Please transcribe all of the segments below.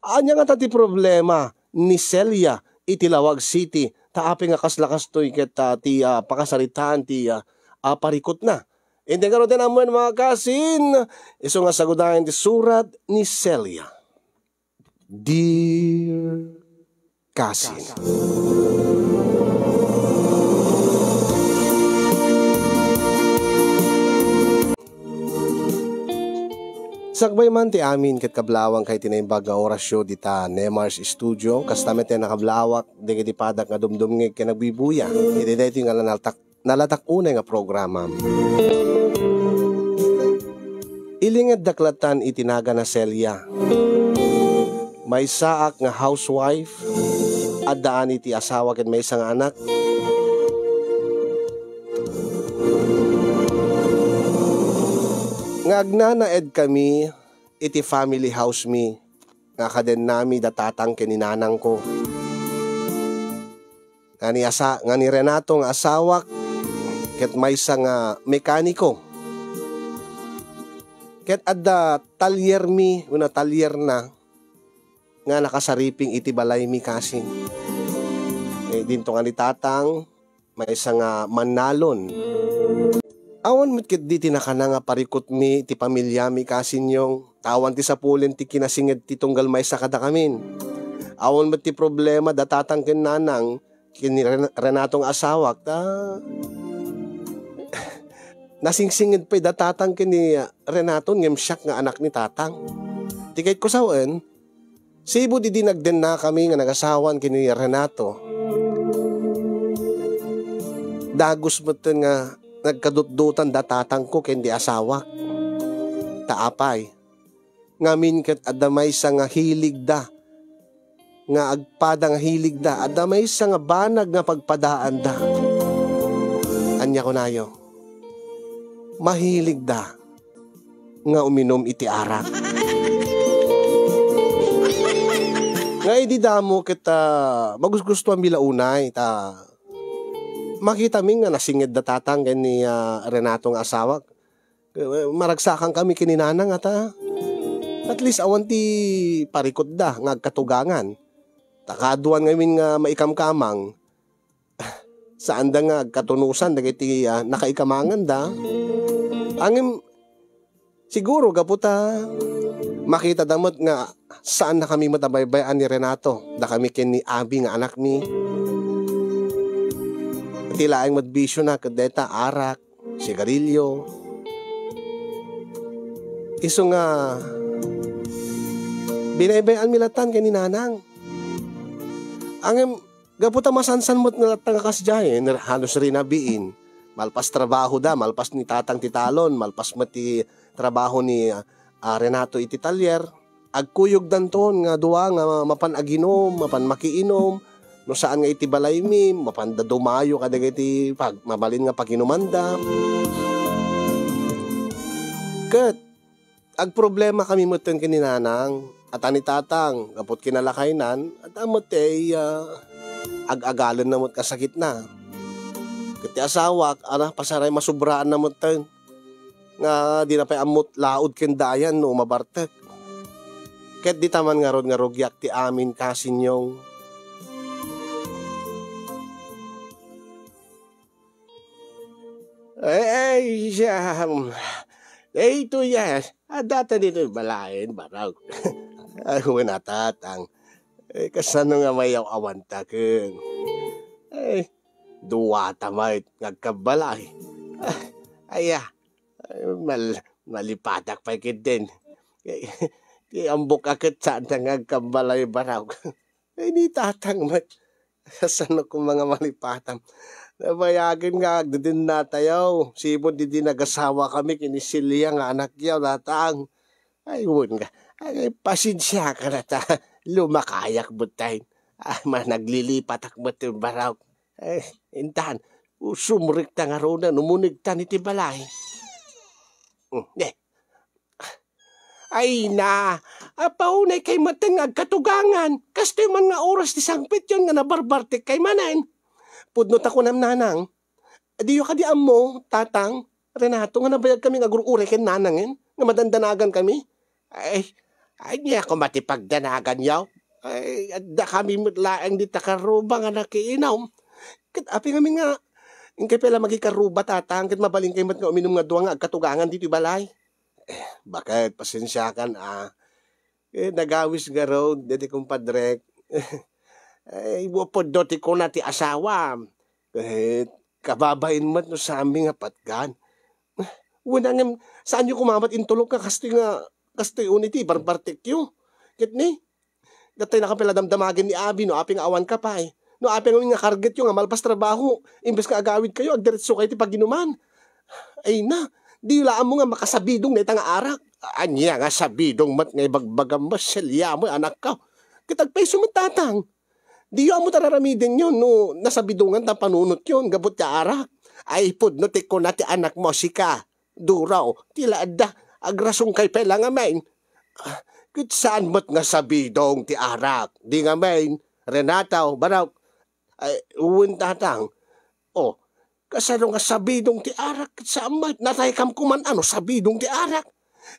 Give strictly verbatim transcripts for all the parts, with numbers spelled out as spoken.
Ania ngata ti problema ni Celia iti Laoag City? Ta apay nga kasla kastoy ket, ah, ti, ah, pakasaritaan ti, ah, ah, parikutna? Inton ngaruden ammoen, mga kasin, isu nga sagudayen ti surat ni Celia. Dear Kasin. Sakbay man ti amin ket kablawang kay ti naimbag nga orasyo dita Nemar's Studio, kasta met ti nakablawak dagiti padak nga dumdumngeg ken nagbubuya iti daytoy nga nalatak-, nalatak unay nga programa. Ilingeddak lattan iti nagan a Celia. Maysaak nga housewife, addaan iti asawa ken maysa nga anak. Nga agnanaedkami iti family house mi nga kadennami da tatang ken ni nanangko. Nga ni asa-, nga ni Renato nga asawak ket maysa nga mekaniko. Ket adda talyermi wenno talyerna nga nakasariping iti balaymi kasin. Eh, dinto nga ni tatang, maysa nga mannalon. Awan met ketdi ti nakana nga parikutmi ti pamiliami, Kasinyong, ta awan ti sapulen ti kinasinged ti tunggal maysa kadakamin. Awan met ti problema da tatang ken nanang ken ni Ren-, Renato nga asawak, ta nasingsinged pay da tatang ken ni Renato ngem siak nga anak ni tatang. Ti kayatko sawen, sibud idi nagdennakami nga nagasawan ken ni Renato, dagus metten nga nagkadutdotan da tatangko ken di asawak. Ta apay, ngamin ket adda maysa nga hiligda, nga agpada nga hiligda, adda maysa nga banag nga pagpadaanda. Ania kunayo? Mahiligda nga uminum iti arak. Nga idi damo ket, ah, magusgustuanmi la unay ta makitami nga nasinged da tatang ken ni, ah, Renato nga asawak. Eh, maragsakankami ken ni nanang, ata. At least awan ti parikutda nga agkatugangan. Ta kaduan ngamin nga maikamkamang, saanda nga agkatunosan dagiti, ah, nakaikamanganda. Ngem siguro gapu ta makitada met nga saannakami met a baybay-an ni Renato, dakami ken ni Abby nga anakmi. Ti laeng met bisiona ket dayta arak, sigarilyo. Isu nga binaybay-anmi lattan ken ni nanang. Ngem gapu ta masansan met nga latta nga kasdiay, ner-, halos rinabiin. Malpas trabahoda, malpas ni tatang ti talon, malpas met ti trabaho ni, ah, Renato iti talyer. Agkuyogdanton nga dua nga mapan aginum, mapan makiinum. No saan nga iti balaymi, mapanda dumayo kadagiti pag-, mabalin nga paginumanda. Ket agproblemakami metten ken ni nanang, ata ni tatang, gapu ti kinalakaynan, ata met ti, ah, ag-agalenna met kasakitna. Ket ti asawak, ala, pasaray masubraanna metten nga dina pay ammo laud ken dayan no mabartek. Ket dita man ngarud nga rugiak ti amin, Kasinyong. Ay, ay, siya, um, daytoy, ah, adda ta ditoy balayen, Barok. Ay, wen a tatang. Eh, kasano nga mayaw-awanta ken? Ay, duata met nga agkabbalay. Ah, aya, ay, mal-, malipatak pay ketdin. Eh, ti ambok a ket saan ta nga agkabbalay, Barok. Ay, ni tatang met. Kasano koma nga malipatam? Nabayagen nga agdedennatayo. Sipud idi nagasawakami ken ni Celia nga anakyo, tatang. Ay, wen nga. Ay, pasensiakan ta. Lumakayak met tayo. Ah, ma-, naglilipatak met ti Barok. Ay, intan. Sumrekta ngaruden, umunegtan iti balay. Hmm, eh. Ay na, apaunay kay met nga agkatugangan. Kastoy man nga oras ti sangpetyon nga nabarbartek kay manen. Pudno ta kunam, nanang. Diyo kadi ammo, tatang, Renato, nga nabayag kami nga agur-uray ken nanangen, nga madandanagan kami? Ay, Ania koma ti pagdanaganyo? Ay, adda kami met laeng dita karuba nga nakiinum. Ket apay ngamin nga, inkay pay la magikarruba, tatang, ket mabalinkayo met nga uminum nga dua nga agkatugangan ditoy balay? Eh, baket, pasensiakan, a. Eh, nagawis ngarud daydi kumpadrek. Ay, pudno ti kuna ti asawam. Eh, kababain met no saanmi nga patgan. Wen, ngem, saanyo koma met intulok nga kastoy nga, kastoy unay ti barbartekyo. Ket ni, datay naka pay la damdamagen ni abi no apay nga awanka pay. No apay ngamin nga kargetyo nga malpas trabaho, imbes nga agawidkayo, agdiretsokay ti paginuman. Ay na, diyo la ammo nga makasabidong dayta nga arak. Ania nga sabidong met nga ibagbagam, Celia, mo, anakko? Ket agpayso met, tatang. Diyo ammo ta raramidenyon no nasabidongan ta panunotyon gapu ti arak. Ay, pudno ti kuna ti anakmo, sika, Duro, ti la adda, agrasongkay pay la ngamin. Ah, ket saan met nga sabidong ti arak. Di ngamin, Renato, Barok, ay, wen, tatang. O, kasano nga sabidong ti arak? Saan met, nataykam koman a no sabidong ti arak.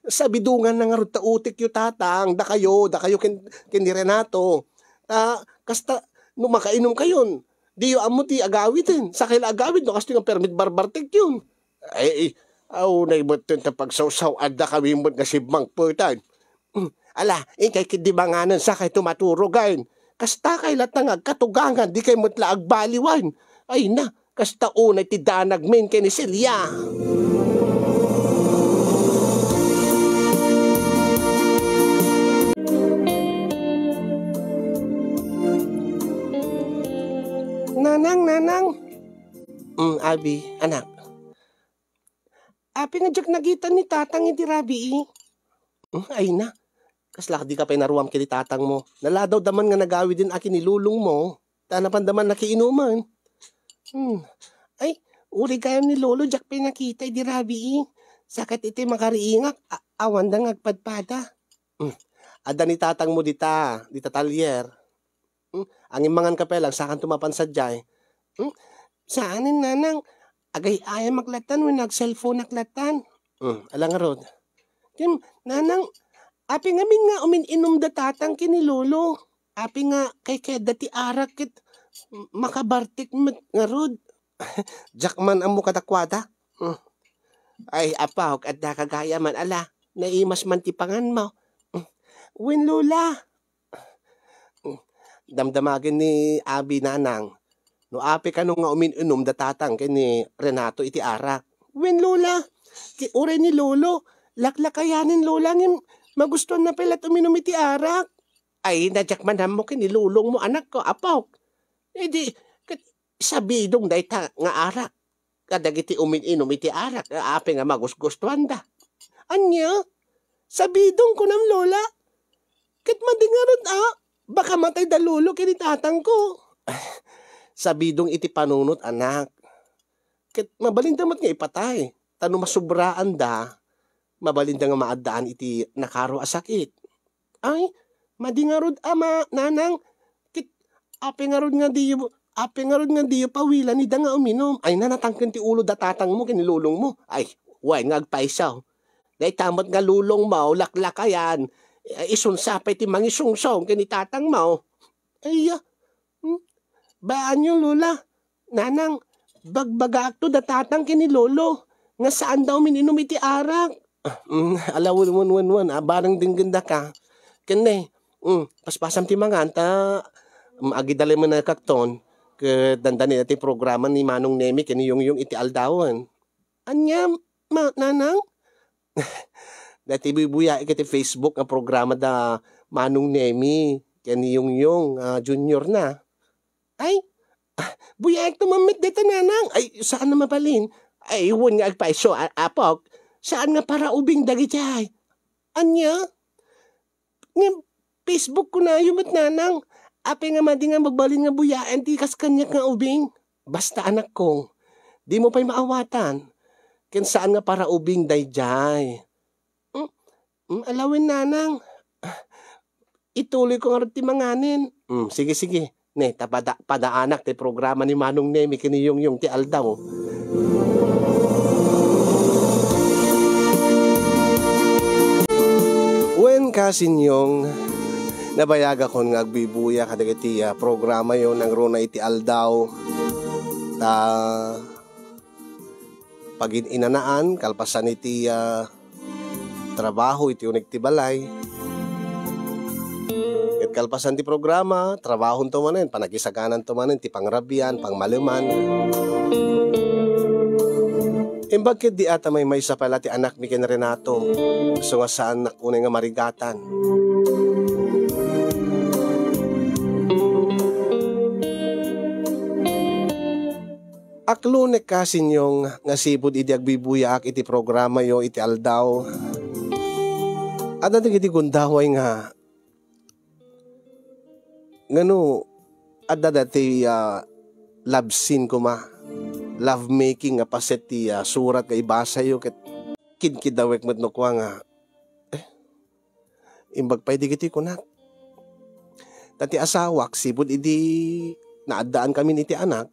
Sabidonganna ngarud ta utikyo, tatang, dakayo, dakayo ken, ken ni Renato. Ta, kasta, no makainumkayon, diyo ammo ti agawiden. Sakay la agawid no kastoy nga permi ti barbartekyon. Ay, aw, naibetten ta pagsawsaw, adda kami met nga simmangpetan. Hmm, ala, inkay ketdi manganen sakay tumaturogen. Kastakay latta nga agkatugangan, dikay met la agbaliwen. Ay na, kasta unay ti danagmin ken ni Celia. Nanang, nanang. Mm, abi, anak. Apay nga diak nakita ni tatang idi rabii? Hmm, ay na. Kasla dika pay naruam ken ni tatangmo. Naladawda man nga nagawiden a ken ni lolongmo. Ta napanda man nakiinuman. Hmm. Ay, uray gayam ni lolo, diak pay nakita idi rabii. Sakit iti makariingak, a-, awanda nga agpadpada. Hmm. Adda ni tatangmo dita, dita talyer. Hmm, ngem manganka pay la, sakanto mapan sadiay. Hmm, saanen, nanang, agay-ayamak latan wenno agcellphoneak latan. Hmm, ala ngarud. Ken, nanang, apay ngamin nga umin-inumda tatang ken ni lolo? Apay nga kaykayatda ti arak ket makabartek met ngarud? Diak man ammo kadakuada. Hmm. Ay, apok, adda ka gayam, ala, naimas man ti panganmo. Hmm. Wen, lola. Damdamagen ni abi, nanang, no apay kano nga umin-inumda tatang ken ni Renato iti arak. Wen, lola, ti uray ni lolo, laklakayanen, lola, ngem magustuanna pay la't uminum iti arak. Ay, na diak man ammo ken ni lolongmo, anakko, apok. Idi, ket sabidong dayta nga arak kadagiti umin-inum iti arak, apay nga magusgustuanda. Ania? Sabidong kunam, lola? Ket madi ngarud a, baka matayda lolo ken ni tatangko. Sabidong iti panunot, anak. Ket mabalinda met nga ipatay, ta no masubraanda, mabalinda nga maaddaan iti nakaro a sakit. Ay, madi ngarud a, nanang, ket apay ngarud nga diyo, apay ngarud nga diyo pawilan ida nga uminum? Ay, nanatangken ti ulo da tatangmo ken ni lolongmo. Ay, wen nga agpayso. Dayta met nga lolongmo, laklakayan, eh, isunsa pay ti mangisungsong ken ni tatangmo. Ay, ah, hmm? Baanyo, lola. Nanang, bagbagaakto da tatang ken ni lolo nga saanda umin-inum iti arak. Ah, mm, ala, wen, wen, wen, wen, a, bareng denggenda ka. Ken ne, mm, paspasam ti mangan ta, mm, agidalemenakakton ket dandani ti programa ni Manong Nemi ken ni Yongyong iti aldawen. Ania, ma-, nanang? Dati bubuyaek iti Facebook nga programa da Manong Nemi ken ni Yongyong, ah, junior na. Ay, ah, buyaekto man met dayta, nanang. Ay, saan a mabalin? Ay, wen nga agpayso, a-, apok. Saan nga paraubing dagiti ay? Ania? Ngem Facebook kunayo met, nanang. Apay nga madi nga mabalin nga buyaen ti kas kaniak nga ubing? Basta, anakko, dimo pay maawatan. Ken saan nga paraubing daydiay. Hmm? Hmm, ala wen, nanang. Ituloyko ngarud ti manganen. Hmm, sige, sige. Ne, ta pada-, padaanak ti programa ni Manong Nemi ken ni Yongyong ti aldaw. Wen, Kasinyong, nabayagakon nga agbubuya kadagiti, ah, programayo nangruna iti aldaw. Ta pagin-inanaan, kalpasan iti, ah, trabaho iti uneg ti balay. Ket kalpasan ti programa, trabahonto manen, panagisagananto manen ti pangrabian, pangmaleman. Imbag ketdi a ta maymaysa pay la ti anakmi ken Renato, isu nga saannak unay nga marigatan. Aklonek kasinyong nga sipud idi agbubuyaak iti programayo iti aldaw. Adda dagiti gundaway nga, ngano, adda dati, ah, love scene koma, love making nga paset ti, ah, surat nga ibasayo ket kinkidawek met no kua nga, eh, imbag pay dagiti kunak. Ta ti asawak, sipud idi naaddaankamin iti anak,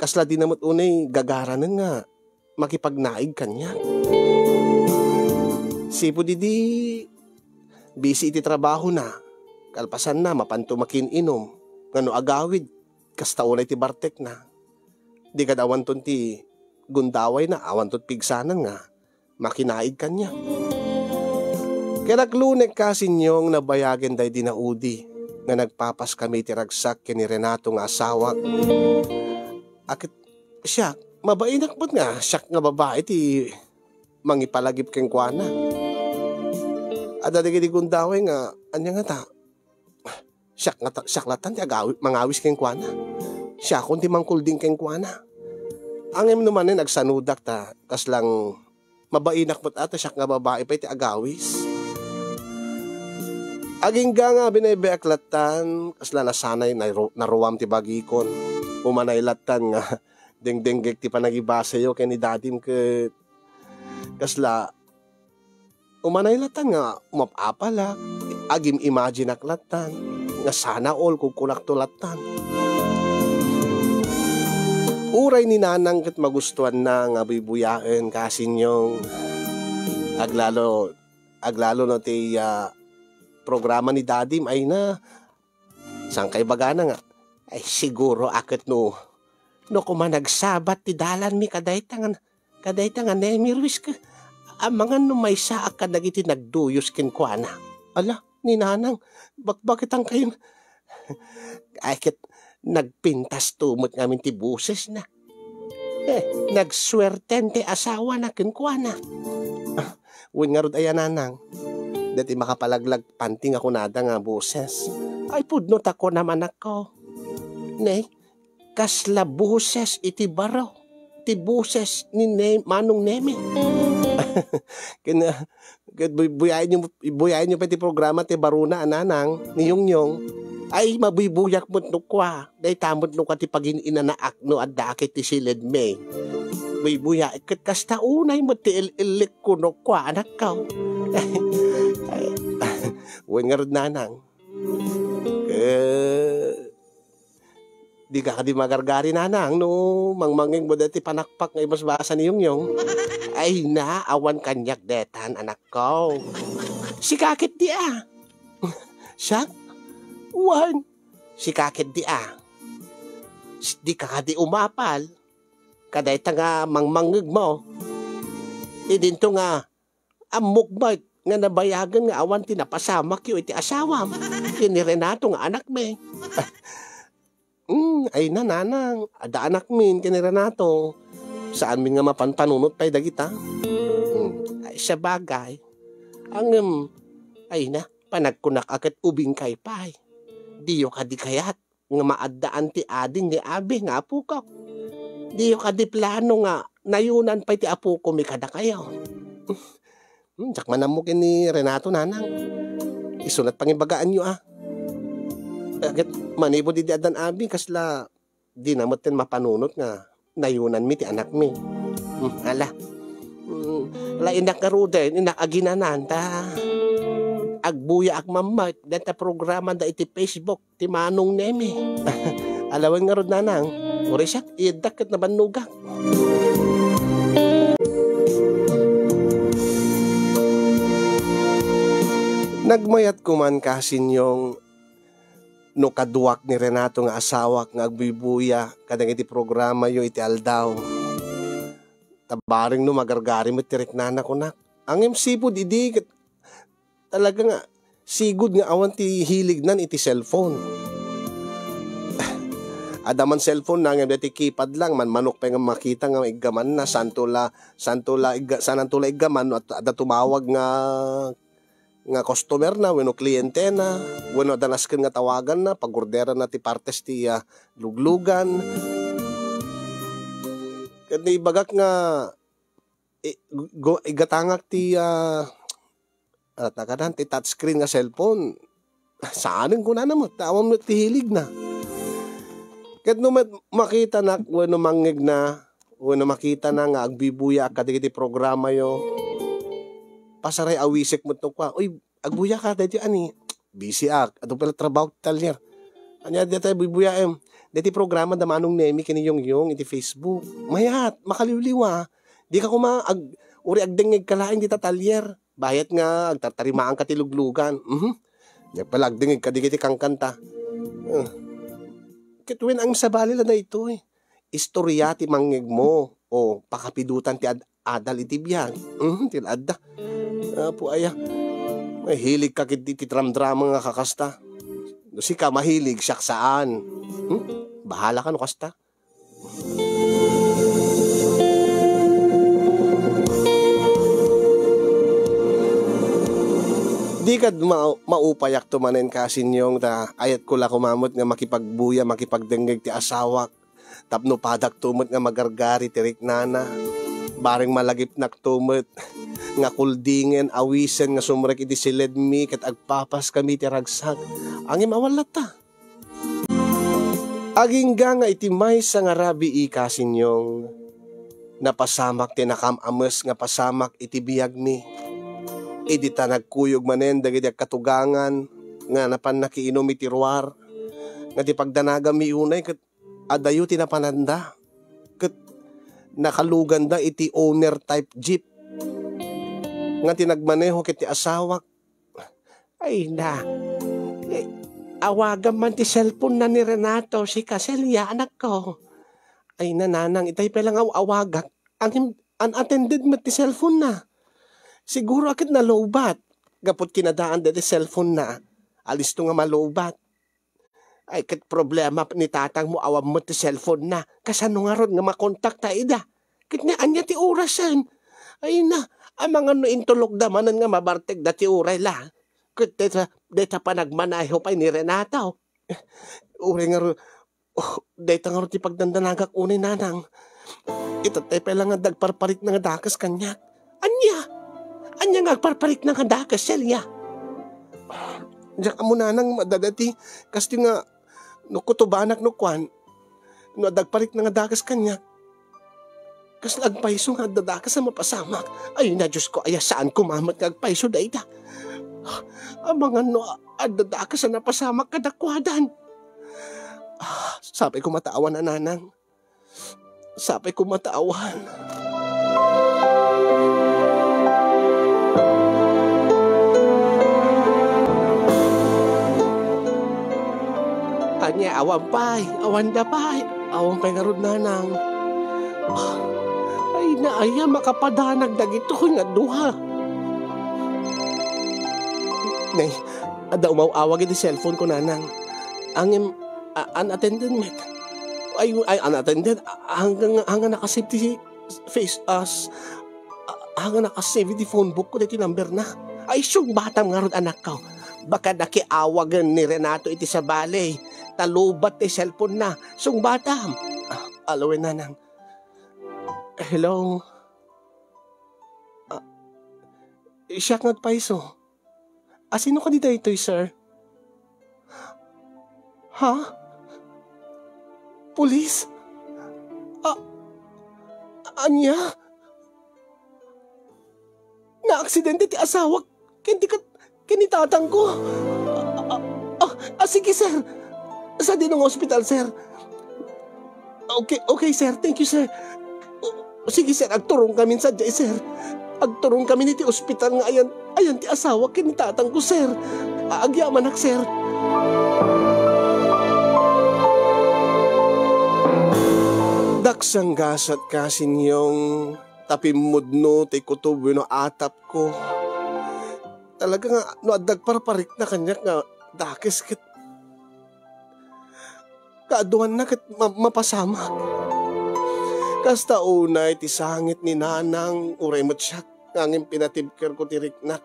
kasla dina met unay gagaranen nga makipagnaig kaniak. Sipud idi busy iti trabahona, kalpasanna, mapanto makin-inum, ngano agawid, kasta unay ti bartekna. Di kad awanton ti gundawayna, awanton pigsanan nga makinaig kaniak. Ket aklonek kasinyong nabayagen daydi naudi nga nagpapaskami iti ragsak ken ni Renato nga asawak. A ket siak, mabainak met nga siak nga babai ti mangipalagip kenkuana. Adda dagiti gundaway nga, ania ngata, siak nga ta-, siak lattan ti agawi-, mangawis kenkuana. Siakon ti mangkulding kenkuana. Ngem no manen agsanodak ta kaslang mabainak met a ta siak nga babai pay ti agawis. Agingga nga binaybay-ak lattan, kasla nasanay naru-, naruam ti bagikon. Umanay lattan nga dengdenggek ti panagibasayo ken ni dadim ket kasla umanay lattan nga umap-apalak, agim-imagine-ak lattan, nga sana all kukkunakto lattan. Uray ni Nanang ket magustuanna nga buybuyaen kasinyong. Aglalo, aglalo no ti, ah, programa ni Dadim, ay na, saan kay bagana nga, ay siguro a ket no, no koma nagsabat ti dalanmi kadayta nga Kadayta nga Nemi Ruiz ket amangan no maysaak kadagiti nagduyos kenkuana. Ala, ni Nanang, bakbakitan kayo. Ay ket nagpintas to met ngamin ti bosesna. Eh, nagsuerten ti asawana kenkuana. Ah, wen ngarud aya, Nanang, dati makapalaglag panting a kunada nga boses. Ay, pudno ta kunam, anakko. Ne, kasla boses iti baro, ti boses ni Ne-, Manong Nemi. Ken, ket buy-, buyaenyo, buyaenyo pay ti programa ti barona a Nanang ni Yongyong. Ay, mabuybuyak met no kua. Dayta met no kua ti pagin-inanaak no addaak iti siledmi. Buybuyaek ket kasta unay met ti il-illikko no kua, anakko. Wen ngarud, Nanang. Eh, Dika kadi magargari, Nanang, no mangmangngegmo daytoy panakpak nga ibasbasa ni Yongyong? Ay na, awan kaniak detan, anakko. Sika ketdi a. Siak? Wen, sika ketdi a. S-, dika kadi umapal kadayta nga mangmangngegmo. Idinto nga Ammok met nga nabayagen nga awan ti napasamakyo iti asawam ken ni Renato nga anakmi. Hmm, ay na, Nanang, adda anakmin ken ni Renato. Saanmin nga mapan panunot pay dagita. Hmm, ay, sabagay. Ngem, ay na, panagkunak a ket ubingkay pay. Diyo kadi kayat nga maaddaan ti ading ni abi nga apokok. Diyo kadi plano nga nayunan pay ti apokomi kadakayo. Hmm, diak man ammo ken ni Renato, Nanang. Isu met pangibagaanyo a. Ket manipud idi addan abi, kasla dina metten mapanunot nga nayunanmi ti anakmi. Hmm, ala. Hmm, ala, innak ngaruden, innak aginanan, ta agbuyaak mammet dayta programa da iti Facebook ti Manong Nemi. Ala wen ngarud, Nanang. Uray siak, iiddak ket nabannogak. Nagmayat koman, Kasinyong, no kaduak ni Renato nga asawak nga agbuybuya kadagiti programayo iti aldaw. Ta bareng no magargari met ti riknana, kunak. Ngem sipud idi ket talaga nga sigud nga awan ti hilignan iti cellphone. Adda man cellphone na, ngem daytoy keypad lang, manmanok pay nga makita nga iggamanna, santo la, santo la igga-, sananto la iggaman no at-, adda tumawag nga, nga customer na wenno kliyente na, wenno adda nasken nga tawagan na, pagorderan na ti partes ti, ah, luglugan. Ket naibagak nga i-, gu-, igatangak ti, ah, ah, tagadan ti touchscreen nga cellphone. Saanen kunana met, ta awan met ti hiligna. Ket no met makitanak wenno mangngegna, wenno makitana nga agbubuyaak kadagiti programayo, pasaray awisek met no kua, "Uy, agbuyaka daytoy ani?" "Busy ak. Adu pay la trabaho ti talyer." "Ania dayta bubuyaem?" "Daytoy programa da Manong Nemi ken ni Yongyong iti Facebook." "Mayat, makaliwliwa. Dika koma ag-, uri agdengngegka laeng dita talyer. Bayat nga agtartarimaanka ti luglugan." "Mhm. Diak pay la agdengngeg kadagiti kankanta." Eh. Ket wen, ngem sabali la daytoy. Istoria ti mangngegmo o pakapidutan ti ad-, adal iti biag. Mhm, ti adda. Apo aya. Mahilig ka ket iti tramdrama nga kakasta. No sika mahilig, siak saan. Hmm? Bahala ka no kasta. Di kad ma-, maupayakto manen, Kasinyong, ta ayatko la koma met nga makipagbuya, makipagdengngeg ti asawak. Tapno padakto met nga magargari ti riknana. Bareng malagipnakto met nga kuldingen, awisen nga sumrek iti siledmi ket agpapaskami iti ragsak. Ngem awan latta. Agingga nga iti maysa nga rabii, Kasinyong, napasamak ti nakam-ames nga pasamak iti biagmi. Idi ta nagkuyog manen dagiti agkatugangan nga napan nakiinum iti ruar, nga ti pagdanaganmi unay ket adayo ti napananda, ket nakaluganda iti owner type jeep. Nga ti nagmaneho ket ti asawak. Ay na, eh, awagam man ti cellphone na ni Renato, sika, Celia, anakko. Ay na, nanang, itay pay lang aw-, awagak. Ang unattended met ti cellphone na. Siguro a ket nalowbat. Gaput kinadaan deti cellphone na. Alisto nga malowbat. Ay, ket problema ni tatangmo, awan met ti cellphone na. Kasano ngarud nga makontakta ida? Ket ni ania ti orasen? Ay na, amangan no intulokda manen nga mabartekda ti uray la. Ket dayta, dayta panagmaneho pay ni Renato. Uray ngarud, oh, dayta ngarud ti pagdandanagak unay, nanang. Itattay pay la nga dagparparikna nga dakes kaniak. Ania? Ania nga agparparikna nga dakes, Celia? Diak ammo, nanang, madadati. Kastoy nga, no kutubanak no kuan, no adda agparikna nga dakes kaniak, kasla agpayso nga adda dakes a mapasamak. Ay na, Diosko, aya, saan koma met nga agpayso dayta. Amangan no adda dakes a napasamak kadakuadan. Ah, sapay koma ta awan a, nanang. Sapay koma ta awan. Ania, awan pay, awanda pay, awan pay ngarud, nanang. Ah, ay na aya, makapadanag dagitoy nga dua. Nay, adda umaw-awag iti cellphone ko, nanang. Ngem, a-, unattended met. Ay, ay, unattended. A-, hanggang, hanggang nakasave ti face, as, a-, hanggang nakasave iti phone book ko daytoy number na. Ay, sungbatam ngarud, anakko. Baka nakiawagen ni Renato iti sabali. Ta lowbat ti cellphone na. Sungbatam. Ah, aloy, nanang. Hello? Ah, siak nga agpayso. A, sino kadi daytoy, sir? Ha? Pulis? A-, ania? Naaksidente ti asawak ken ti kat-, ken ni tatangko. A, a, a, a, sige, sir. Sadino nga ospital, sir? Okay, okay, sir. Thank you, sir. O, sige, sir. Agturongkamin sadiay, sir. Agturongkami iti ospital nga ayan, ayan ti asawak ken ni tatangko, sir. Agyamanak, sir. Daksang gasat ka, Sinyong, ta pimmudno ti kutob wenno atapko. Talaga nga, no adda agparparikna kaniak nga dakes ket kaaduanna ket ma-, mapasamak. Kasta unay ti sangit ni Nanang, uray met siak, ngem pinatibkerko ti riknak.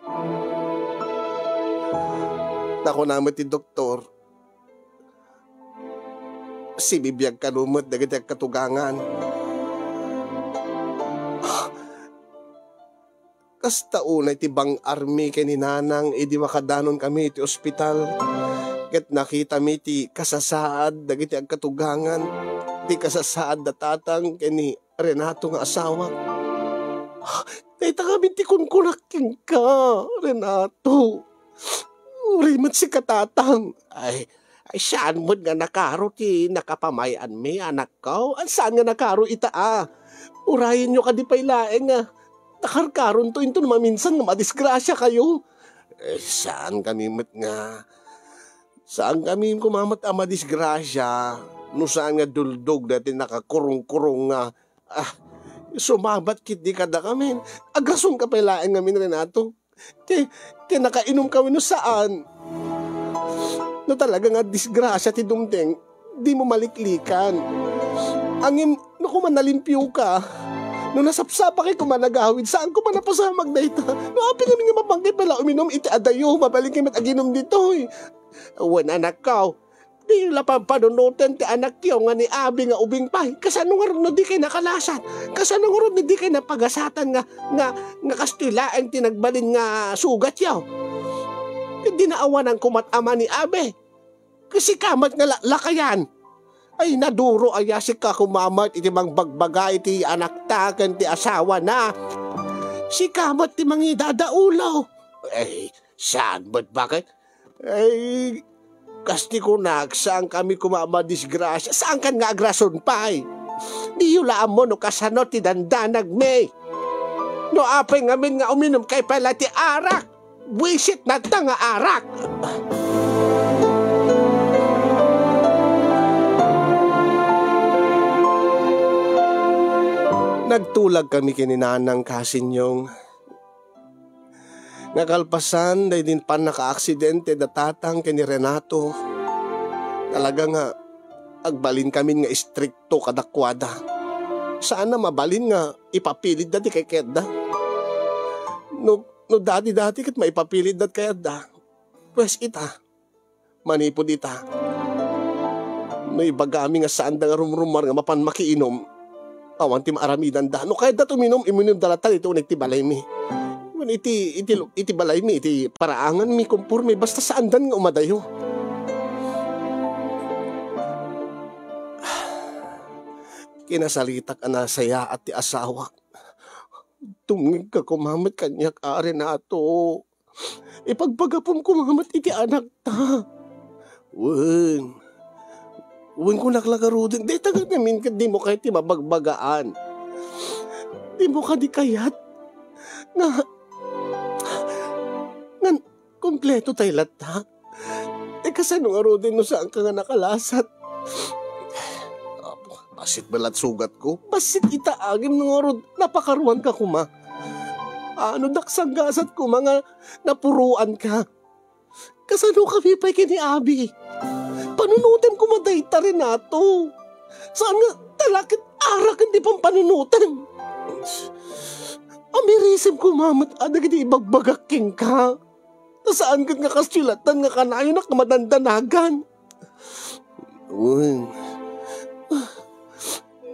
Ta kuna met ti doktor, sibibiag kano met dagiti agkatugangan. Kasta unay ti bang-armi ken ni Nanang idi makadanonkami iti ospital, ket nakitami ti kasasaad dagiti agkatugangan, ti kasasaad da Tatang ken ni Renato nga asawak. Dayta ngamin ti kunkunak kenka, Renato. Uray met sika, Tatang. Ay, ay, saan met nga nakaro ti nakapamay-anmi, anakko? Saan nga nakaro ita a? Urayenyo kadi pay laeng nga nakarkaronto inton maminsan nga madisgrasiakayo. Eh, saankami met nga, saankami koma met a madisgrasia no saan nga duldog daytoy nakakurong-kurong nga, ah, sumabat ketdi kadakamin. Agrasonka pay laeng ngamin, Renato. Ti, ti nakainomka wenno saan? No talaga nga disgrasia ti dumteng, dimo maliklikan. Ngem, no koma nalimpioka, no nasapsapakay koma nagawid, saan koma napasamak dayta. No apay ngamin nga mapangkay pay la uminom iti adayo, mabalinkay met aginom ditoy. Wen, anakko, diyo la pampanunoten ti anakyo nga ni abi nga ubing pay. Kasano ngarud no dikay nakalasat? Kasano ngarud no dikay napagasatan nga, nga, nga kastoy laeng ti nagbalin nga sugatyo? Ket dinaawanan koma ti ama ni abi. Ket sika met nga laklakayan. Ay, naduro aya sika koma met iti mangbagbaga iti anakta ken ti asawana. Sika met ti mangidadaulo. Ay, saan met, bakit? Ay, kas ti kunak, saankami koma a madisgrasia, saankan nga agrason pay. Diyo la ammo no kasano ti dandanagmi. No apay ngamin nga uminumkay pay la ti arak, buisit nata nga arak. Nagtulagkami ken ni Nanang, Kasinyong. Nga kalpasan daydi pannakaaksidente da Tatang ken ni Renato, talaga nga agbalinkamin nga istrikto kadakuada. Saan a mabalin nga ipapilitda ti kaykayatda. No, no dati-dati ket maipapilitda ti kayatda, pues ita, manipud ita, no ibagami nga saanda nga rumrummuar nga mapan makiinom, awan ti maaramidanda. No kayatda ti uminom, iminumda latta ditoy uneg ti balaymi. Wen iti, iti, iti balaymi, iti paraanganmi, konforme, basta saandan nga umadayo. Kinasaritak a nasayaat ti asawak. Dumngegka koma met kaniak, a Renato. Ipagpagapom koma met iti anakta. Wen. Wen, kunak la ngaruden, dayta ngamin ket dimo kayat ti mabagbagaan. Dimo kadi kayat nga, nga kumpleto tay latta. Eh, kasano ngaruden no saanka nga nakalasat? Apo, bassit met la ti sugatko. Bassit ita, ngem no ngarud, napakaruanka koma. Ano, daksang gasat koma nga napuruanka. Kasanokami pay ken ni abi? Panunotem koma dayta, Renato. Saan nga, talaket araken ti pampanunotem. Amirisem koma met a dagiti ibagbagak kenka. Ta saan ket nga kastoy lattan nga kanayonak nga madandanagan. Wen.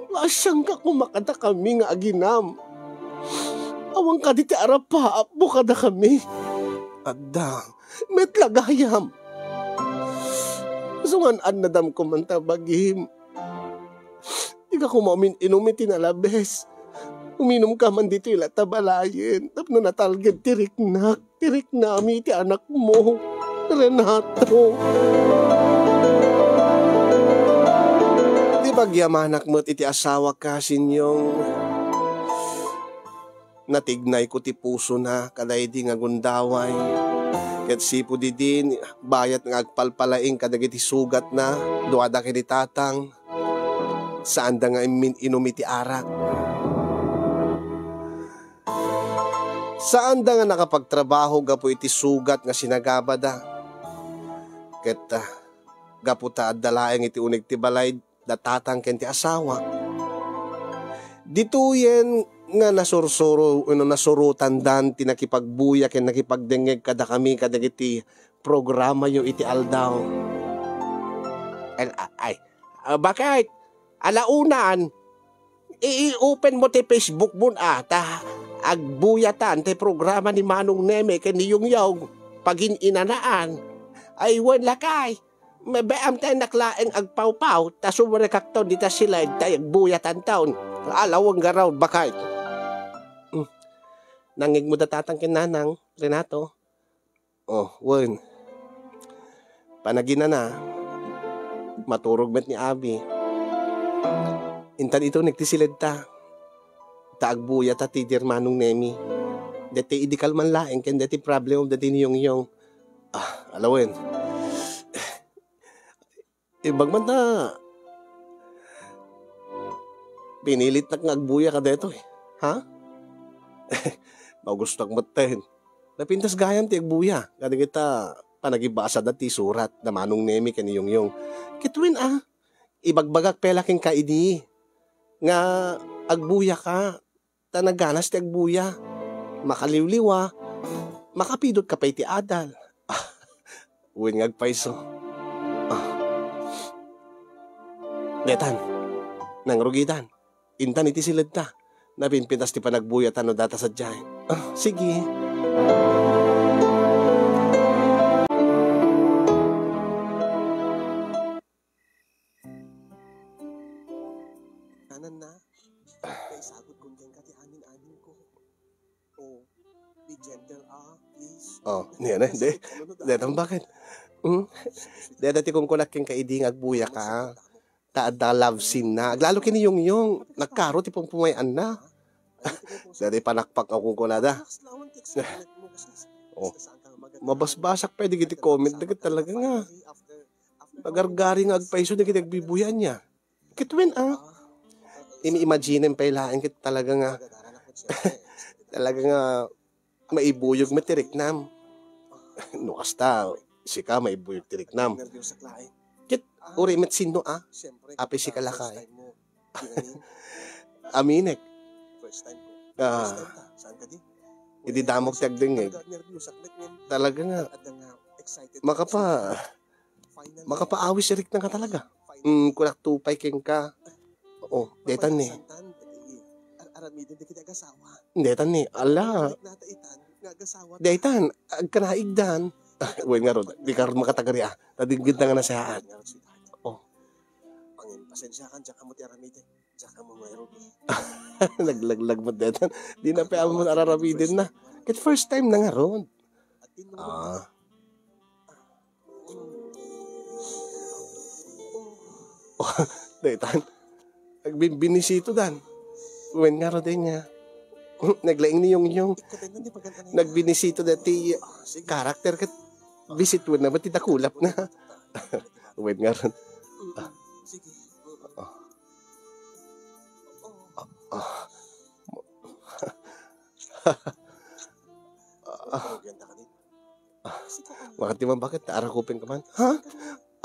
Naasianka koma kadakami nga aginam. Awan kadi ti arapaapmo kadakami. Adda. Met la gayam. Isu nga an-annadam koman ta bagim. Dika koma umin-inom iti nalabes. Uminumka man ditoy latta balayen tapno natalged ti riknak, ti riknami iti anakmo, Renato. Ti pagyamanak met iti asawak, Kasinyong. Natignayko ti pusona kadaydi nga gundaway. Ket sipud idi, bayat nga agpalpalaing kadagiti sugatna, duada ken ni tatang, saanda nga immin-inum iti arak. Saanda nga nakapagtrabaho gapu iti sugat nga sinagabada. Ket, ah, gapu ta adda laeng iti uneg ti balay, da tatang ken ti asawa. Ditoyen nga nasursuro wenno nasurotandan ti nakipagbuya ken nakipagdengngeg kadakami kadagiti programayo iti aldaw. Al-, a-, ay, ah, bakit? Alaunan, i-, i-open mo ti Facebook mo, ah, ta agbuyatan ti programa ni Manong Neme ken ni Yongyong, pagin-inanaan. Ay, wen lakay. Mabiit ta innak laeng agpawpaw, ta sumrekakton dita siled ta agbuyatanton. Alawen ngarud, bakit? Hmm. Nangngegmo da tatang ken nanang, Renato? Oh, wen. Panaginana, maturog met ni Abi. Intan ito nagti siledta. Ta agbuyata ti Dear Manong Nemi. Deti idi kalman laeng ken deti problem of the day ni Yongyong. Ah, alawen. Imbag man ta, pinilitnak nga agbuya kadetoy. Ha? Magustuak metten. Napintas gayam ti agbuya. Kadagita panagibasada ti surat da Manong Nemi ken ni Yongyong. Ket wen a, ibagbagak pay la kenka idi nga agbuyaka. Ta naganas ti agbuya. Makaliwliwa, makapidotka pay ti adal. Wen nga agpayso. Ah. Detan, nangrugitan. Intan iti siledta. Napinpitas ti panagbuyatanna data sadiay. Ah, sige. Kananna, kaisagutkon kenka ti amin-aminko. Oh, be gentle, ah, please. Oh, niya na, hindi. Sakit, ano na ba? Detan, bakit? Hmm? Deta ti kunkunak kenka idi nga agbuyaka. Ta adda love scene na. Aglalo ken ni Yongyong, nagkaro ti pumpumayan-na. Deti panakpak nga kunkunada. Oh, mabasbasak pay dagiti comment, dagiti talaga nga. Nagargari nga agpayso dagiti agbubuya ania. Ket wen a, imi-imaginem pay laeng ket talaga nga, talaga nga maibuyog met ti riknam. No kasta, sika maibuyog ti riknam. Ket uray met sinno a, apay sika lakay. Aminek. Ah, idi damok ti agdengngeg. Talaga nga, makapa-, makapaawis ti riknam nga talaga. Mm, kunak to pay kenka. Oo, detan ni. Detan ni, ala. Detan, agkanaigdan. Ah, wen ngarud, di ka run makatagari, ah. Tadinggid na nga nasayaat. Oh. Pangin, pasensiakan, diak ammo ti aramiden. Diak ammo nga aramiden. Naglaglag mo detan. Di na pa ammo araramiden na. Ket first time na ngarud. Ah. Oh, detan. Nagbinbinisito dan. Wen ngarud ania. Naglaing ni Yongyong. Nagbinisito deti karakter ket bisituen na met ti dakulapna. Wen ngarud. Ah. Ah. Ah. Ah. Makati man, bakit? Arakupenka man. Ha?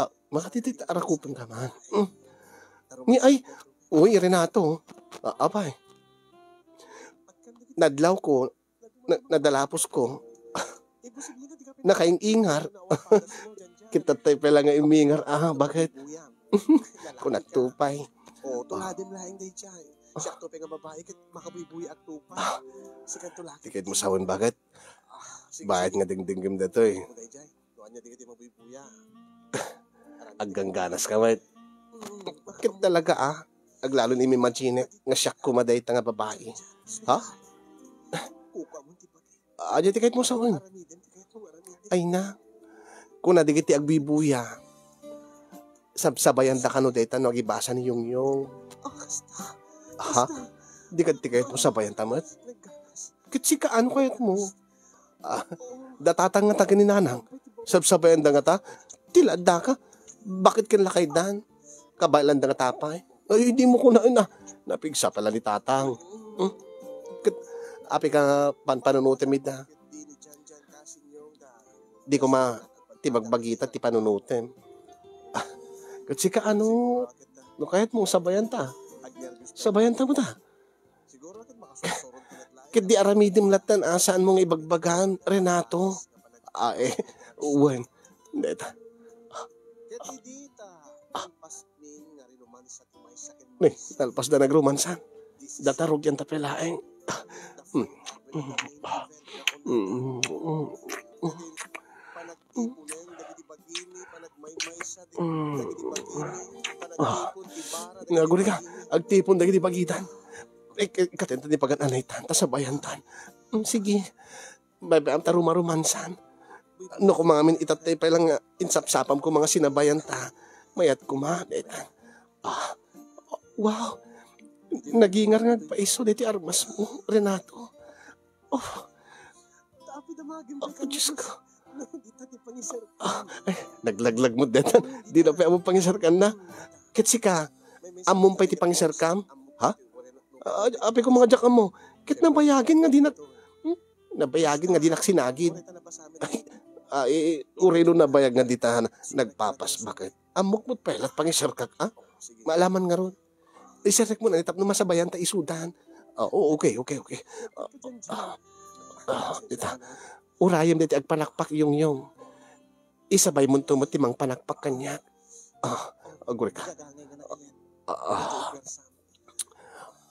Ah, makati ti arakupenka man. Mm. Ni ay, uy, Renato. Ah, apay. Nadlawko, na-, nadalapusko. Nakaing-ingar. Kita tay pala nga imingar. Ah, bakit? Kunak to pay. Oh, tuladem laeng daydiay. Siak to pay nga babai ket makabuybuy agto pay. Sikan to laki. Tiket mo sawen, bakit? Ah, sige, sige. Bayat nga dingdinggem datoy. Ano daydiay? No ania dagiti mabuybuya. Aggangganas ka met. Mm. Ket talaga, ah. Aglalon imimagine nga siak koma dayta nga babai. Ha? Kukuamon ti pati. Ania ti kayat mo sawen? Aramiden ti kayat mo aramiden. Ay na. Kuna dagiti agbibuya. Sabsabayanda kano dayta no agibasa ni Yongyong. Ah, kasta. Ha? Kasta. Di ka ti kayat mo sabayanta met? Nagganas. Ket sika, ano kayatmo? Ah, da tatang nga taga ni nanang. Sabsabayanda ngata? Ti la addaka? Bakit ken lakaydan? Kabaelanda ngata pay? Ay, di mo kunaen, ah. Napigsa pala ni tatang. Hmm? Ket, apay ka panpanunotem ida? Di koma ti bagbagita ti panunotem. Ah, ket sika, ano? No kayatmo, sabayanta. Sabayanta mo ta. Ket di aramidem lattan a saanmo nga ibagbagam, Renato. Ah, eh, wen. Deta. Ni, nalpas da nagrumansan. Data rugian ta pay laeng. Mm. Mm. Mm. Ah. Nga, aguri ka, agtipon dagiti bagitan. Eh, eh, katento ni pagan-anaytan, ta sabayantan. Mm, sige. Bay-, bay-, ta rumarumansan. No, koma ngamin itattay pay lang nga insapsapam ko mga sinabayanta. Mayat koma, daytan. Ah, wow. Nagingar nga agpaiso daytoy armasmo, Renato. Oh. Oh, Diyos ko. Ah, ay, naglaglag mo, daytan. Di na pay ammo pangiserkan na. Ket sika, ammom pay ti pangiserkam? Ha? Ah, apay ko, mga diak ammo. Ket nabayagen nga dinak, hmm? Nabayagen nga dinak sinagid. Ay, ah, eh, uray no nabayag nga dita nagpapas, bakit? Ammok met pay la ti pangiserkak, ah? Maalaman ngarud. Iserrek mo na ni tapno masabayan ta isudan. Ah, oo, okay, okay, okay. Ah, ah, ah, ita. Urayem daytoy agpanakpak, Yongyong. Isabay monto met ti mangpanakpak kaniak. Ah, aguri ka. Ah, ah,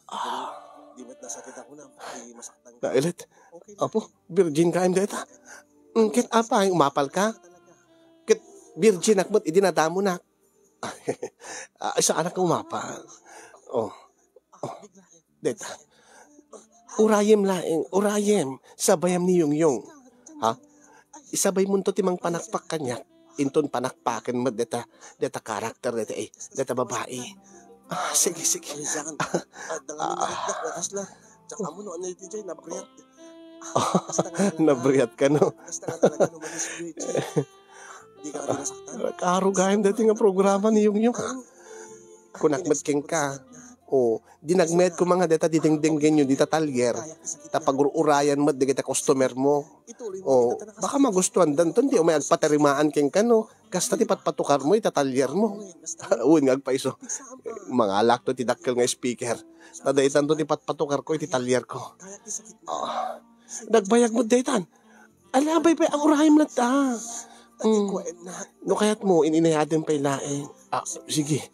ah. Nailet. Apo, virgin ka, M. Deta. Mm, ket apay, umapal ka? Ket virgin ak met idi nadamonak. Ah, saanak nga umapal. Oh. Oh. Deta. Urayem laeng, urayem. Sabayam ni Yongyong. Ha? Isabay monto ti mangpanakpak kaniak. Inton panakpaken met deta, deta karakter deta, eh, deta babai. Ah, sige, sige. Ah, nabriat ka, no? Kaaro gayam deti nga programa ni Yongyong, ah. Kunak met kenka. O, dinagmet ko mga deta didengdenggen yo dita talyer. Ta pagur-urayan met dagiti customer mo. O, baka magustuandanton, di umay agpatarimaan kenka, no? Kasta ti patpatukar mo ita talyer mo. Wen nga agpaiso. Mangalakto ti dakkel nga speaker. Ta daytanto ti patpatukar ko iti talyer ko. Ah, nagbayag mo daytan. Alabay pay, ang urayem latta. Mm. No kayat mo, ininayadem pay laeng. Ah, sige.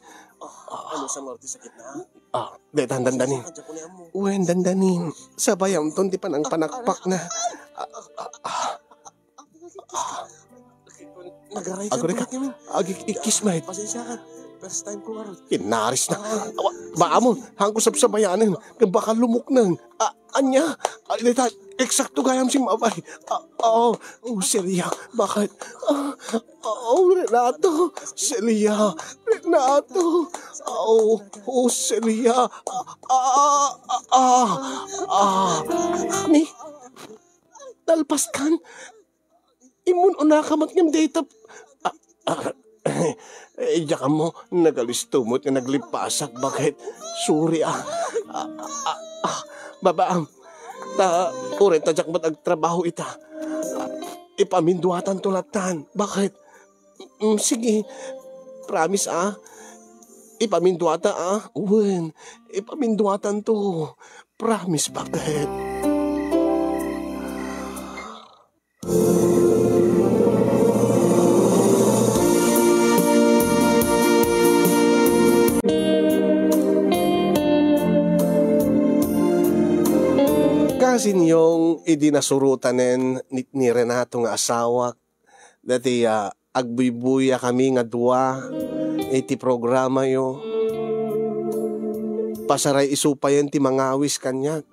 Ah, daytan, dandanin. Wen, dandanin. Sabayamton ti panangpanakpak na. Ah, ah, ah. Aguri ka. Agi-, ikis met. Pasensya ka. First time ko karon. Kinaris na. Awa, baka mo, hangko sabsabayanen. Baka lumuknang. Ah, anya? Ah, dita, eksakto gayam simmabay. Ah, oh, oh, Celia, bakit? Ah, oh, Renato, Celia, Renato. Oh, oh, Celia. Ah, ah, ah, ah. Ni, nalpas kan? Immun-unaka met ngem dayta. Ah, ah, eh, diak ammo, nagalisto met nga naglipasak, bakit? Sorry, ah. Ah, ah, ah, babaam. Ta, uray ta diak met agtrabaho ita. Ipaminduatanto lattan. Bakit? Mm, sige. Promise, ah. Ipaminduata, ah. Wen, ipaminduatanto. Promise, bakit? Kasinyong idi nasurotanen ni, ni Renato nga asawak, dati, ah, agbuybuya kami nga dua iti programayo. Pasaray isu payen ti mangawis kaniak.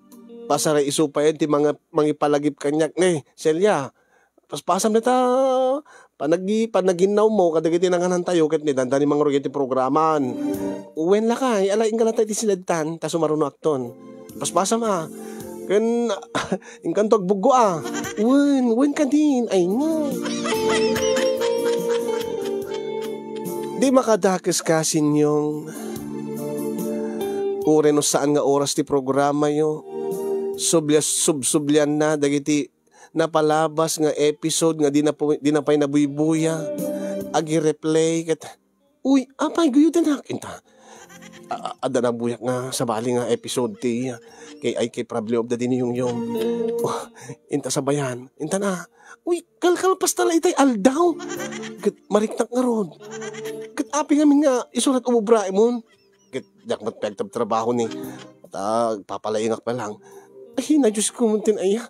Pasaray isu payen ti manga-, mangipalagip kaniak. Ne, Celia, paspasam dayta panagi-, panaginnawmo kadagiti nanganantayo ket ni dandani mangrugi ti programan. Wen lakay, ala, inggalata iti sinadtan, ta sumaruno akton. Paspasam a. Ken, inkanto agbuggo a. Wen, wen kadin, ay nga. Di makadakes ka, Sinyong. Uray no saan nga oras ti programayo, sublia-, subsublianna dagiti napalabas nga episode nga di na pu-, di na pay nabuybuya. Agi-replay ket, "Uy, apay, guyodenak," inta. A-, a-, adda nabuyak nga sabali nga episode ti, ah, kay, ay, kay Problem of the Day ni Yongyong. Oh, inta sabayan. Inta na, "Uy, kalkalpas ta la itay aldaw." Ket mariknak ngarud. Ket apay ngamin nga isurat ububraemon. Ket diak met pay agtrabtrabaho ni. Ta, agpapalaingak pa lang. Ay, na Diyos ko, muntin aya.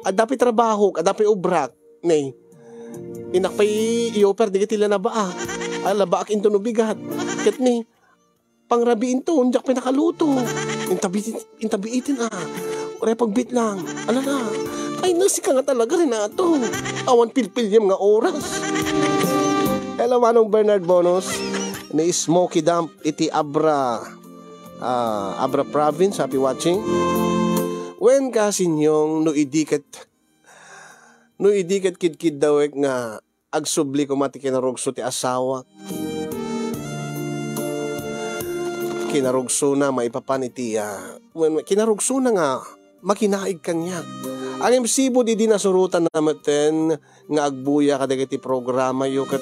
Adda pay trabahok, adda pay obrak, ne. Innak pay i-offer dagiti lanabaa. A, labaak intono bigat. Ket ni, pangrabiinto, diak pay nakaluto. Intabi-, intabiiten a. Uray pagbiit lang. Ala na. Ay, na, sika nga talaga, Renato. Awan pilpiliam nga oras. Hello, Manong Bernard Bonus. Ni Smoky Dump iti Abra, ah, Abra Province. Happy watching. Wen ka, Sinyong, no idi ket, no idi ket kidkiddawek nga agsubli koma ti kinarugso ti asawak. Kinarugsona maipapan iti, ah, wen, kinarugsona nga makinaig kaniak. Ngem sipud idi nasurotanna metten nga agbuya kadagiti programayo ket,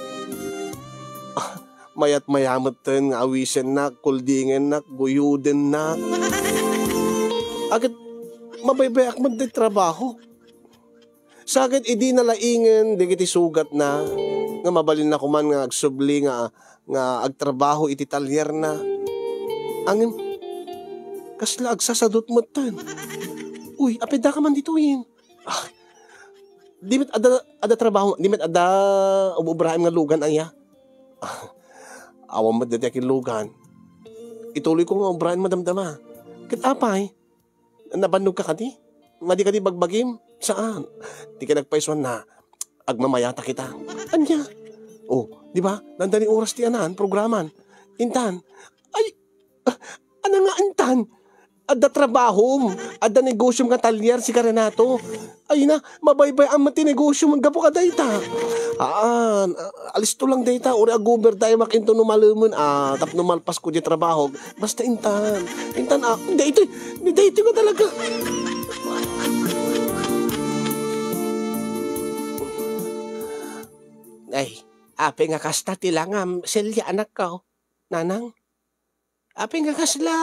ah, mayat-maya metten nga awisennak, kuldingennak, guyodennak. Ket mabaybayak met ti trabaho. Sa ket idi nalaingen dagiti sugatna, nga mabalinna koman nga agsubli nga, nga agtrabaho iti talierna. Ngem, kasla agsasadut metten. Uy, apay, daka man ditoyen. Ah, di met adda, adda trabaho, di met adda ub-ubraem nga lugan aya. Ah, awan met dayta kinlugan. Ituloy ko nga ubraen, madamdama. Ket apay, nabannog ka kadi? Madi kadi bagbagim? Saan? Ti kinagpaysuanna, agmamayata kita. Ania? Oh, di ba? Dandani oras ti anan, programan. Intan. Ay, ah, ana nga intan? Adda trabahom, adda negosiom nga talyer, sika Renato. Ay na, mabaybay-am met ti negosiom gapu kadayta. Haan, a-, alisto lang dayta, uray ag-overtime-ak intono malemen, ah, tapno malpasko diay trabahok. Basta intan. Intan, ah, daytoy, daytoy nga talaga. Ay, apay nga kasta ti langam, Celia, anakko, nanang? Apay nga kasla?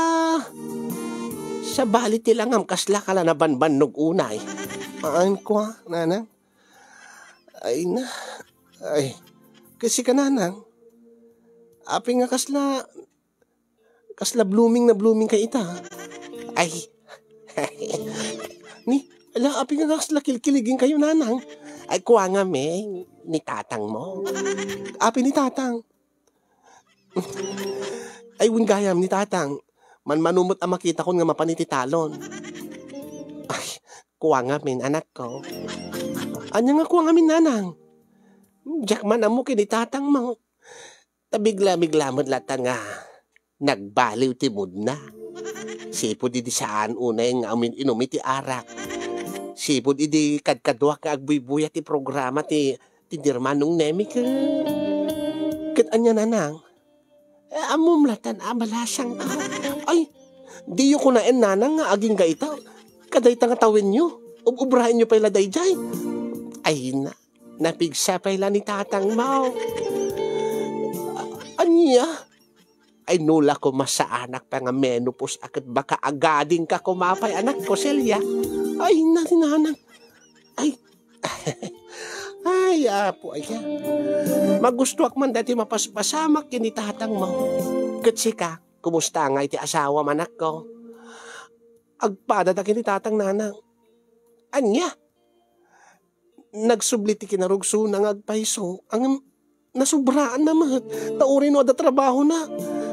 Sabali ti langam, kasla ka la nabanbannog unay. Haan kua, nanang? Ay na. Ay, ket sika, nanang? Apay nga kasla, kasla blooming na blooming ka ita? Ay. Ni, ala, apay nga kasla kilkiligingkayo, nanang? Ay, kua ngamin, ni tatangmo. Apay ni tatang? Ay, wen gayam ni tatang, manmano met a makitakon nga mapan iti talon. Ay, kua ngamin, anakko. Ania nga kua ngamin, nanang? Diak man ammo ken ni tatangmo. Ta bigla-bigla met latta nga nagbaliw ti moodna. Sipud idi saan unay nga umin-inum iti arak. Sipud idi kadkaduak nga agbuybuya ti programa ti ti ni Manong Nemi ket, ket ania, nanang? Eh, ammom latan a balasang ka. Ay, diyo kunaen, nanang, nga agingga ita. Kadayta nga tawenyo. Ub-ubraenyo pay la daydiay. Ay na, napigsa pay la ni tatangmo. Ania? Ay, no la koma saanak pay nga menopause a ket baka agadingka koma pay, anakko, Celia. Ay, na, nanang. Ay. Ay, Apo, ay ka. Magustuak man dati mapaspasamak ken ni tatangmo. Ket sika, kumusta nga iti asawam, anakko? Agpadada ken ni tatang, nanang. Ania? Nagsubli ti kinarugsona nga agpayso, ngem nasubraanna met, ta uray no adda trabahona,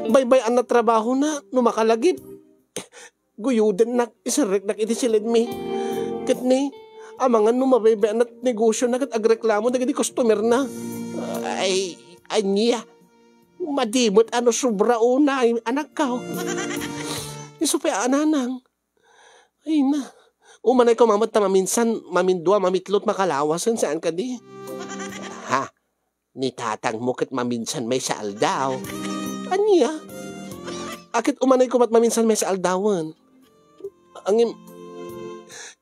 baybay-anna trabahona, no makalagip, guyodennak, iserreknak iti siledmi. Ket ni, amangan no mabaybay-anna ti negosiona ket agreklamo dagiti customerna. Ay, ania, madi met a no sobra unay, anakko. Isu pay a nanang. Ay na, Umanay ko mamet ta maminsan, mamindua, mamitlot, makalawasen, saan kadi? Ha? Ni tatangmo ket maminsan maysa aldaw. Ania? Aket umanay ko met maminsan maysa aldawen. Ngem,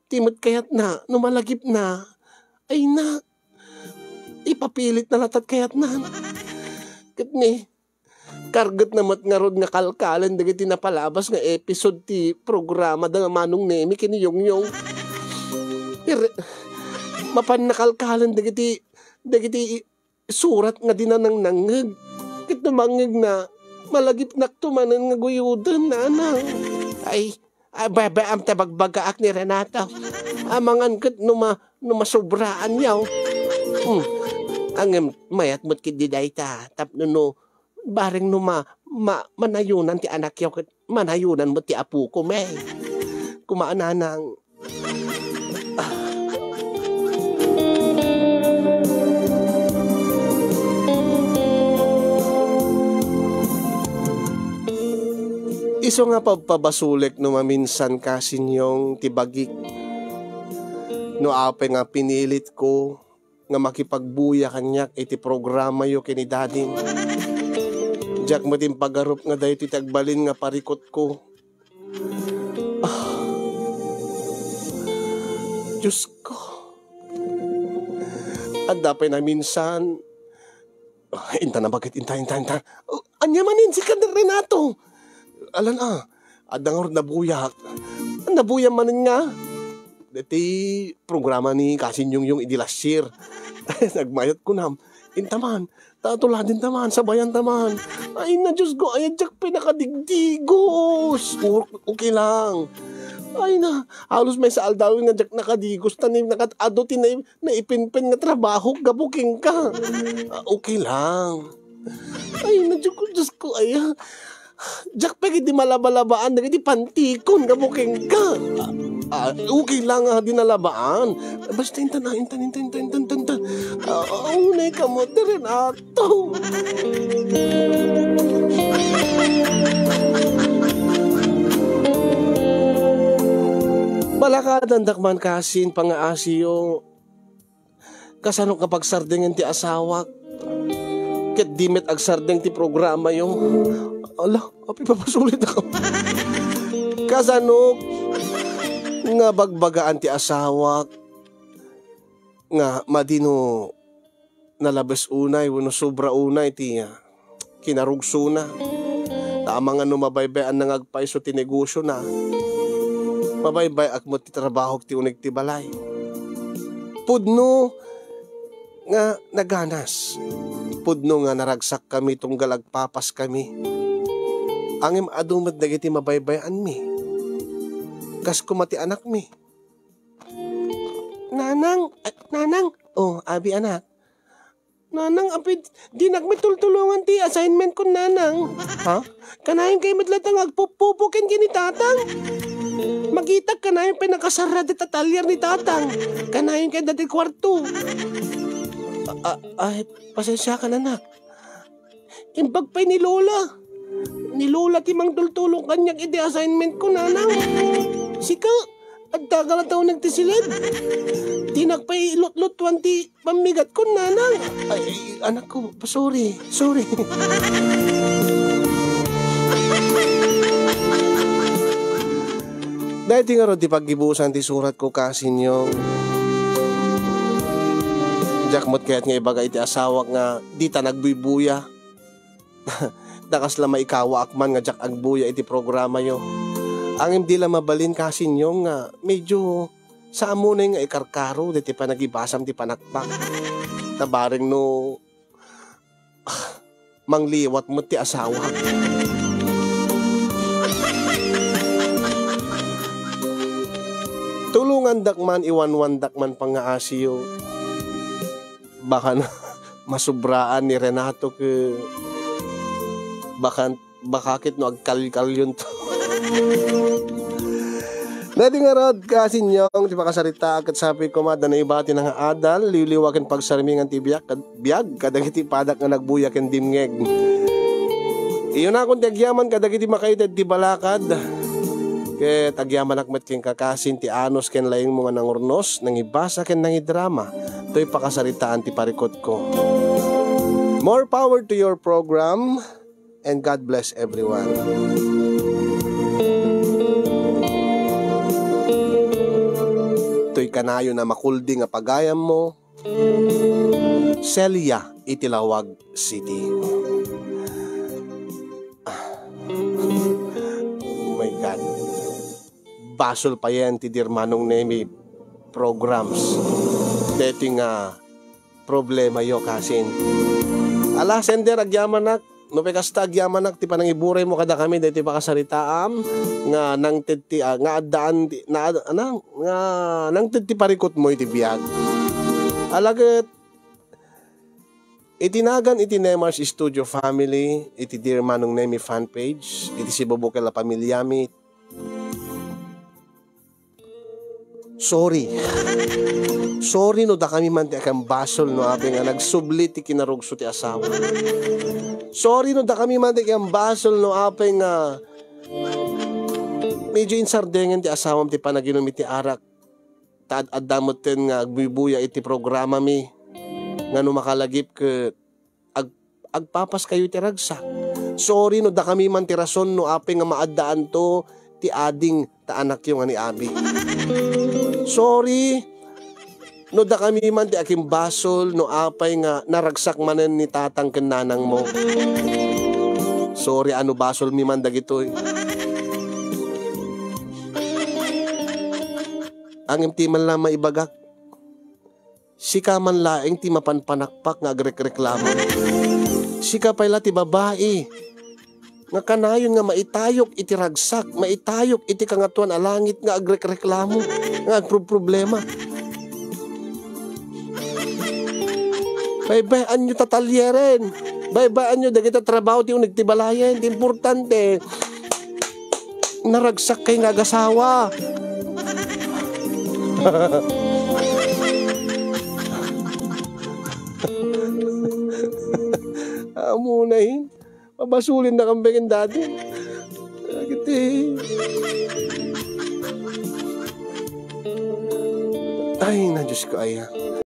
ti met kayatna, no malagipna. Ay na, ipapilitna latat kayatna. Ket ni, kargetna met ngarud nga kalkalen dagiti napalabas nga episode ti programada nga Manong Nemi ken ni Yongyong. Pero, mapanna kalkalen dagiti, dagiti surat nga dina nangnangngeg. Ket no mangngegna, malagipnakto manen nga guyoden, nanang. Ay, ay, bebe, am ta bagbagaak ni Renato. Amangan ket no ma-, no masobraanyo. Hmm. Ngem mayat met ketdi dayta, tapno no, bareng no ma-, ma-, manayonan ti anakyo ket manayonan met ti apoko, me. Kumaa, nanang. Isu nga pabpabasolek no maminsan, Kasinyong, ti bagik. No apay nga pinilitko nga makipagbuya kaniak iti programayo ken ni Dadim. Diak met impagarup nga daytoy ti agbalin nga parikutko. Ah. Diosko. Adda pay naminsan. Ah, inta na bagit, inta, inta, inta. Oh, ania manen sika, Renato? Alan a, adda ngarud nabuyak. Nabuya manen nga. Deti programa ni Kasin Yongyong idi last year. Nagmayat kunam. Inta man, ta tuladin ta man, sabayan ta man. Ay na, Diyos ko, ay, diak pinakadigdigos. O-, okay lang. Ay na, halos maysa aldawen nga diak nakadigos, ta ni nakat-adu ti nai-, naipinpin nga trabaho gapu kenka. Ah, okay lang. Ay na, Diyos ko, Diyos ko, ay, ah. Diak pay di malabalabaan dagiti pantikon gapu kenka. Ah, ah, okay lang nga di nalabaan. Basta intan, ah, intan, intan, intan, intan, intan, intan. Ah, unay ka mo, ti Renato. Balakadandak man kasin pangaasiyo. Kasano nga pagsardingen ti asawak? Ket di met agsardeng ti programayo. Ala, apay papasulitko? Kasano nga bagbagaan ti asawak nga madi no nalabes unay wenno sobra unay ti, ah, kinarugsona. Ta amangan no mabaybay-anna nga agpayso ti negosiona, mabaybay-ak met ti trabahok ti uneg ti balay. Pudno nga naganas. Pudno nga naragsakkami tunggal agpapaskami. Ngem adu met dagiti mabaybay-anmi. Kas koma ti anakmi. Nanang, ah, nanang. Oh, abi, anak. Nanang, apay, dinak met tultulongan ti assignment ko, nanang. Ha? Kanayon kay met latta nga agpuppupo ken ken ni tatang. Makitak kanayon pay nakasarra dita talyer ni tatang. Kanayon kay dati kuarto. Ah, ah, ay, pasensiakan, anak. Imbag pay ni Lola. Ni Lola ti mangtultulong kaniak iti assignment ko, nanang. Sika, adda ka latta uneg ti siled. Dinak pay lutlutuan ti pammigat ko, nanang. Ay, anak ko, sorry, sorry. Daytoy ngarud ti paggibusan ti surat ko, Kasinyong. Diak met kayat nga ibaga iti asawak nga dita nagbuybuya. Ta kasla maikawaak man nga diak agbuya iti programayo. Ngem di la mabalin, Kasinyong, nga medyo saamonay nga ikarkaro daytoy panagibasam ti panakpak. Ta bareng no mangliwat met ti asawak. Tulongandak man, iwanwandak man pangaasiyo. Baka na masubraan ni Renato ket baka, baka ket no agkalkalyonto. Daytoy ngarud, Kasinyong, ti pakasarita ket sapay koma adda naibati nga adal, liwliwa ken pagsarmingan ti biag, kad-, biag kadagiti padak nga nagbuya ken dimngeg. Iyunakon ti agyaman kadagiti makaited ti balakad. Ket agyamanak met ken kakasin ti anus ken laingmo nga nangurnos, nangibasa ken nangidrama toy pakasaritaan ti parikutko. More power to your program, and God bless everyone. Toy kanayon a makuldi nga pagayammo, Celia iti Laoag City. Ah. Oh my God. Basol payen ti Dear Manong Nemi programs. Deti nga problemayo, kasin. Ala, sender, agyamanak. No, kasta, agyamanak ti panangiburaymo kadakami daytoy pakasaritaam nga nangted ti, ah, nga addaan ti, na, ana, nga nangted ti parikutmo iti biag. Ala ket, iti nagan iti Nemar's Studio family, iti Dear Manong Nemi fan page, iti sibubukel a pamilyami, sorry. Sorry no dakami man ti akin basol no apay nga nagsubli ti kinarugso ti asawa. Sorry no dakami man ti akin basol no apay nga medyo insardengen ti asawam ti panaginum iti arak. Ta ad-adda metten nga agbubuya iti programami nga no makalagip ket ag-, agpapaskayo iti ragsak. Sorry no dakami man ti rason no apay nga maaddaanto ti ading ta anakyo nga ni abi. Sorry no dakami man ti akimbasol no apay nga naragsak manen ni tatang ken nanangmo. Sorry a no basolmi man dagitoy. Ngem ti man la maibagak, sika man laeng ti mapanpanakpak nga agrekreklamo. Sika pay la ti babai nga kanayon nga maitayok iti ragsak, maitayok iti Kangatoan a Langit nga agrekreklamo, nga agproproblema. Baybay-anyo ta talyeren. Baybay-anyo dagiti trabaho ti uneg ti balayen. Ti importante, naragsakkay nga agasawa. Ammona, eh. Pabasolennakami ken dati. Dagiti. Ay, na, Diyos ko, aya.